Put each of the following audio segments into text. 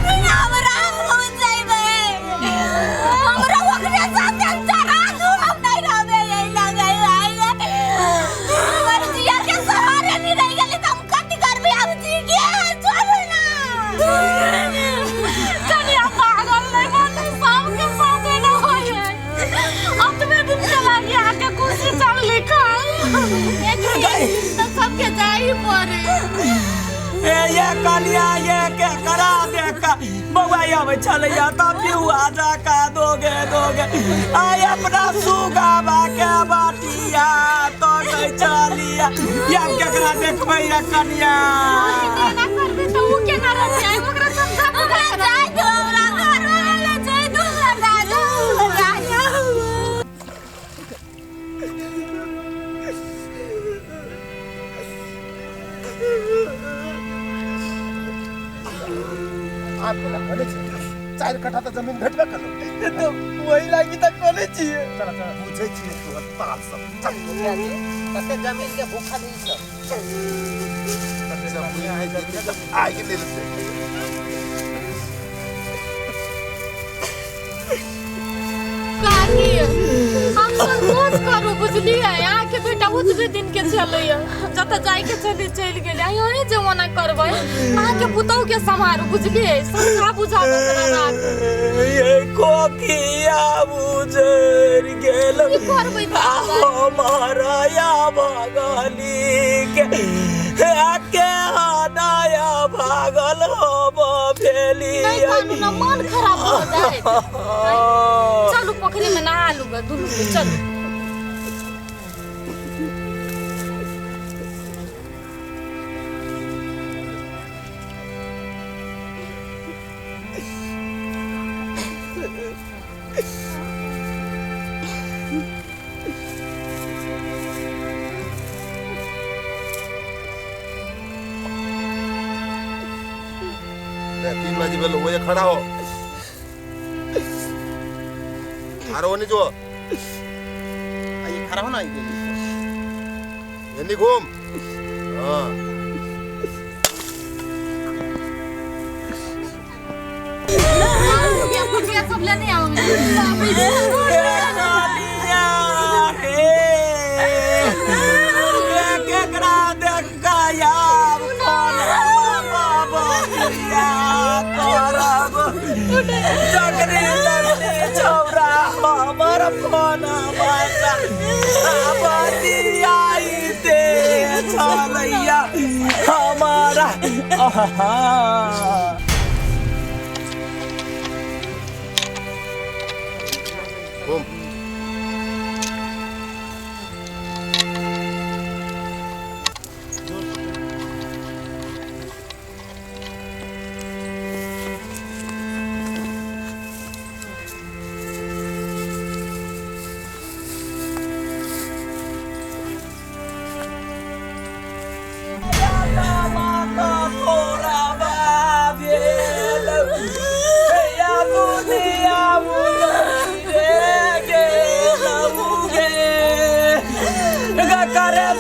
छोड़ू ना हमरा, हम जइबै। हमरा ओकरे साथे चढ़ा दू, हम नहीं रहबै एहि लगे। हमर जिया के सहारे नहीं रहि गेलै तऽ हम कथी करबै आब जी के? छोड़ू ना। कनिया पागल नहीं बनू, सबके साथे न होय है। अतबे दिन के लागी अहाँके खुशी चल लिखल तऽ सबके जाइ पड़े। ए ये कनिया, ये के करा देख बौआ आबै छलैया तऽ पिउआ जका दोगे दोगे आइ अपना सुगाबा के बाटिया तकै छलिया। या केकरा देखबै या कनिया? एना करबै तऽ उ केना रहतै? आइ ओकरा समझा बुझा हमरा जाइ दू, हमरा घरवाला जाइ दू, हमरा जाइ दू। आप बोला बोले छी 4 कट्ठा तऽ जमीन भेटबे करलो तऽ वही लागी तऽ करै छियै। चल चल, बुझै छियै तोहर ताल सब। चल कते जमीन के भूखल ई सब। जमीन है, जमीन सब आगि देलकै। काकी, हम संतोष करू, बुझलियै? अहाँके बेटा ओतबे दिन के छलैया, जतऽ जाइके छलै चलि गेलै। अहीं जे ओना करबै, अहाँके पुतहु के सम्हारू, बुझलियै? समझा बुझा कऽ ओकरा राखू। ये कोकिया बुजरि गेल। की करबै आ हमर या भगली के के हनाया भागल हम भेली। नहि कानू ने, मन खराब भऽ जायत। चलू पोखरि में नहा लू गे दुनू के, चलू। ले, 3 बजे भेलो, ओए खड़ा हो आरो ओने जो। आई खड़ा हो ना, आई एनी घूम। हाँ कुटिया सब लेने आउ। कनिया हे, केकरा देख यार करब? जगनी जगनी छौरा हमर फोन बतियाइते छलैया हमारा। आहा घूम।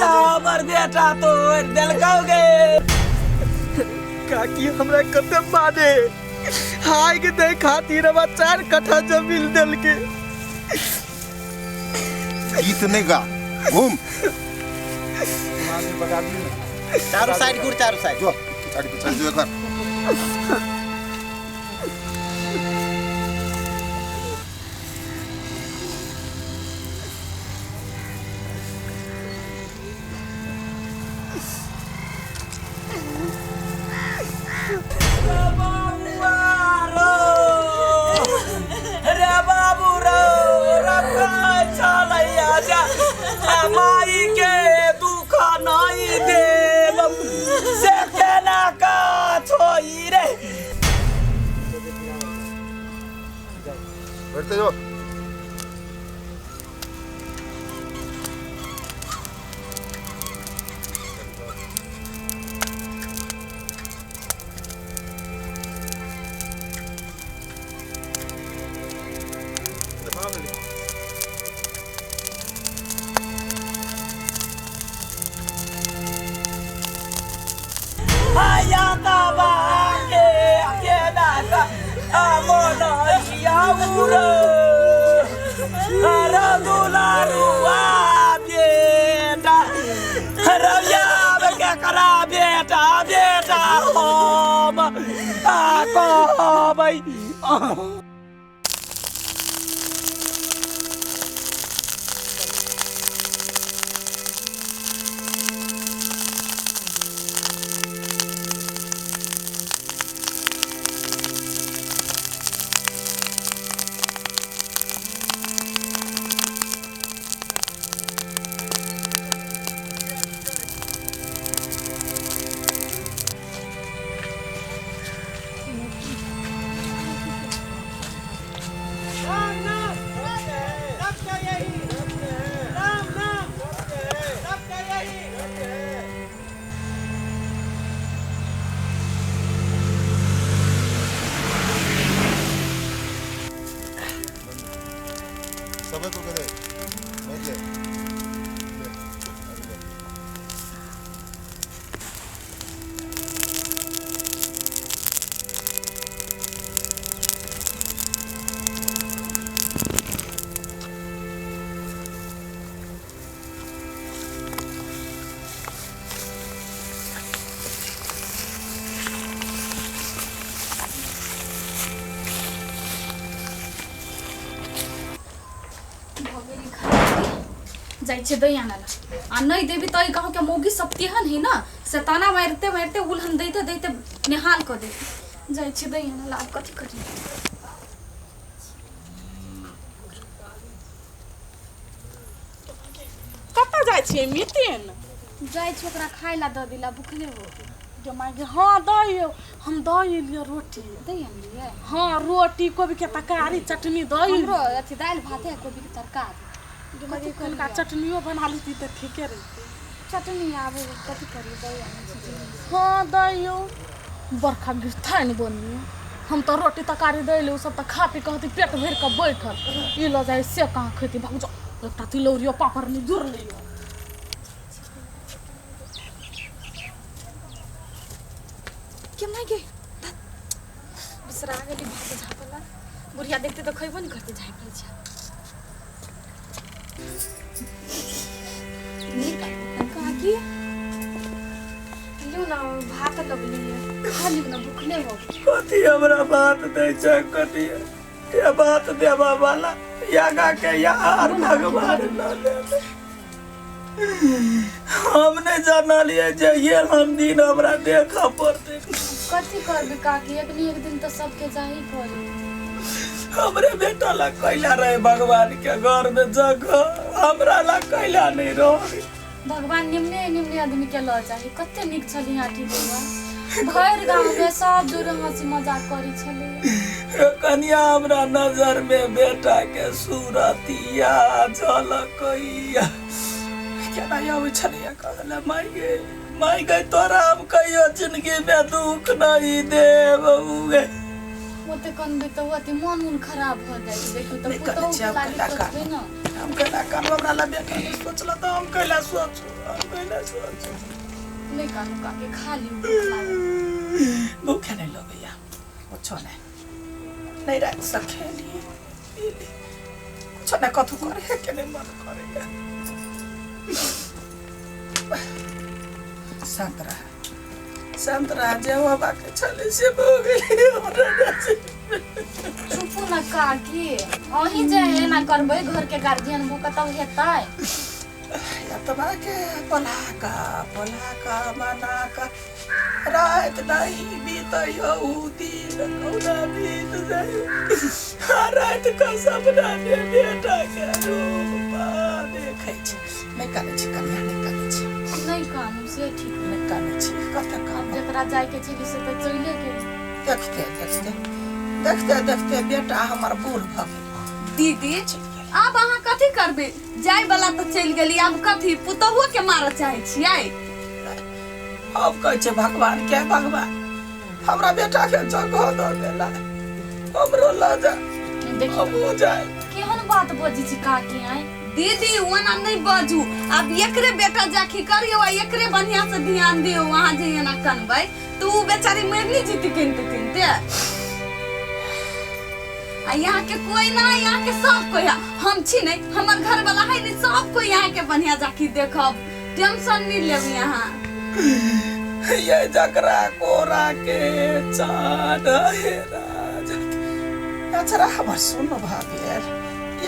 हमर बेटा तोड़ देलकौ गे। काकी हमरा कते माने हाय के दे खातिर हमरा 4 कट्ठा जमीन देलके। गीत नहीं गा, घूम। चारू साइड घूर, चारू साइड जो पिछाड़ी पिछाड़ी जो एकर। रे बाबू रो छलैया जा माई के दुख नहीं देब से केना का छोई रे। बैठते जो। आया तबा के केना आ कहबै। समय को दे नहीं ले ले अभी ले। भऽ गेली खराबी। जाइ छियै दै आनै लए आ नहि देबी तऽ एहि गाँवके मौगी सब तेहन है ने से ताना मारिते मारिते उलहन दैते दैते नेहाल कऽ देत। जाइ छियै दै आनै लए, आब कथी करी। कतऽ जाइ छियै मितिन? जाइ छी ओकरा खाय लए दऽ दिला, भुखले हो गे माय गे। हाँ दऽ हम दऽ एलियै रोटी। दै आनलियै? हाँ, रोटी कोबी के तरकारी चटनी दऽ हमरो अथी दालि भात है, कोबी के तरकारी। गे माय गे, कनिका चटनियो बना लेती तऽ ठीके रहितै। चटनी आब कथी करी, दै आनै छी। हाँ दैयौ। बरखा गिरथा ने बनी, हम तऽ रोटी तरकारी दै ओ सब तऽ खा पी कहती पेट भरि कऽ बैठल, ई लऽ जाइ से कहाँ खैती। भाग जाओ, एकटा तिलौरियो पापड़ नहि जुड़ लियौ। के माय गे, बिसरा गेली भात झापला। बुढ़िया देखते तऽ खैबो नहि करते, झाँपि लै छै। काकी लियौ ने भात लबलियै, खा लियौ ने, भुखले हो। कथी हमरा बात दै छै? कथी ये बात देबा वाला यागा के यार भगवान न देवे। हम नहीं जानलियै जे ये हम दिन हमरा देखऽ पड़तै। कथी करबै काकी, एक ने एक दिन तऽ सबके जाही पड़ी। हमरे बेटा ला कैला रहे भगवान के घर में जगह, हमरा ला कैला नहीं रहे। भगवान निम्ने निम्ने आदमी के लऽ जाही। कते नीक छली आठी बौआ, भरि गाँव में सब जोरे हंसी मजाक करै छलै। कनिया हमरा नजर में बेटा के सूरतिया झलकैया। केना आबै छलैया कहले, माय गे माय गे, तोरा हम कहियो जिंदगी में दुख नहीं देब। गे ओते कनबै तऽ अथी मन उन खराब भऽ जाइ छै। देखियौ तऽ नहि करै पुतहु छियै, आब लागी कैला सोचबै ने। हम कैला कानू? हमरा ला बेटा नहीं सोचल तऽ हम कैला सोचू? हम कैला सोचू? नहि कानू काकी, खा लियौ, भूख लागल। भूखे नहीं लगैया, कुछो नहीं। नहीं राति से खेली पीली, कुछो नहीं, कथू करे के नहीं मन करैया। शांत रह, शांत रह, जे बाबा के छलै से भऽ गेलै हमरा नसीब में। चुपू ने काकी, अहीं जे एना करबै घर के गार्जियन भऽ कऽ तब हेतै? एतबा के बोला का बोला का मना का रात नहीं बीतै ऊ दिन कौना बीत जाइ। आ रात का सपना में बेटा के रूप देखै छी। नहि कानै छी कनिया, नहि कानै छी। नहि कानू से ठीक। नहि कानै छी, कतऽ आब कानू? जकरा जायके छलै से तऽ चलिए गेल। देखते देखते देखते देखते बेटा हमर बूढ़ भऽ गेल। दीदी, आब अहाँ कथी करबै? जाय वाला तऽ चलि गेली, आब कथी पुतहुओ के मारऽ चाहै छियै? हम कहै छै भगवान के, भगवान हमरा बेटा के जगह दऽ देला, हमरो लऽ जा। देखियौ हमहूँ जाय। केहन बात बजै छी काकी आइ? दीदी, ओना नहि बाजू। आब एकरे बेटा जाखी करियौ आ एकरे बढ़िया से ध्यान दियौ। अहाँ जे एना कनबै तऽ उ बेचारी मरि नहि जेतै कनिते कनिते? आ यहाँ के कोई ना, यहाँ के सब कोई है। हम छी नहीं, हमर घर वाला है नहीं, सब कोई यहाँ के बढ़िया जाखी देखब, टेंशन नहीं लेब यहाँ। ये जकरा कोरा के चाँद हेरा जात। अचरा हमर सुन भऽ गेल,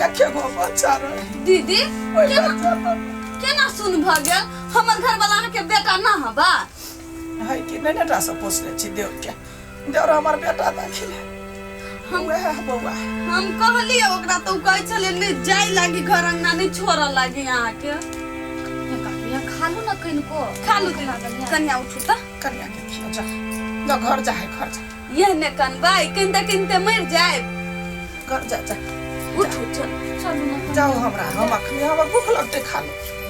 एके गो बच्चा रहे। दीदी, ओहि केना बच्चा तऽ केना सुन भऽ गेल? हमर घर वाला अहाँके बेटा ना हबा है कि नहि? नेटा से पोसने छी देव के देवर, हमर बेटा देखिले हम वएह बौआ। हम कहलियै ओकरा तऽ ओ कहै छलै नहि जाय लागी, घर अंगना नहि छोड़ऽ लागी अहाँके। ये काकी, ये खालू न कनिको। खा लू दीदी। कन्या, उठू तऽ। कन्या के खियो। जा जा, घर जा है, घर जा। यह ने कनबै, कनिते कनिते मरि जायब। घर जा, जा। उठू, चल। चलू न। जाओ, हमरा हम अखनी हमरा भूख लगतै, खा ले।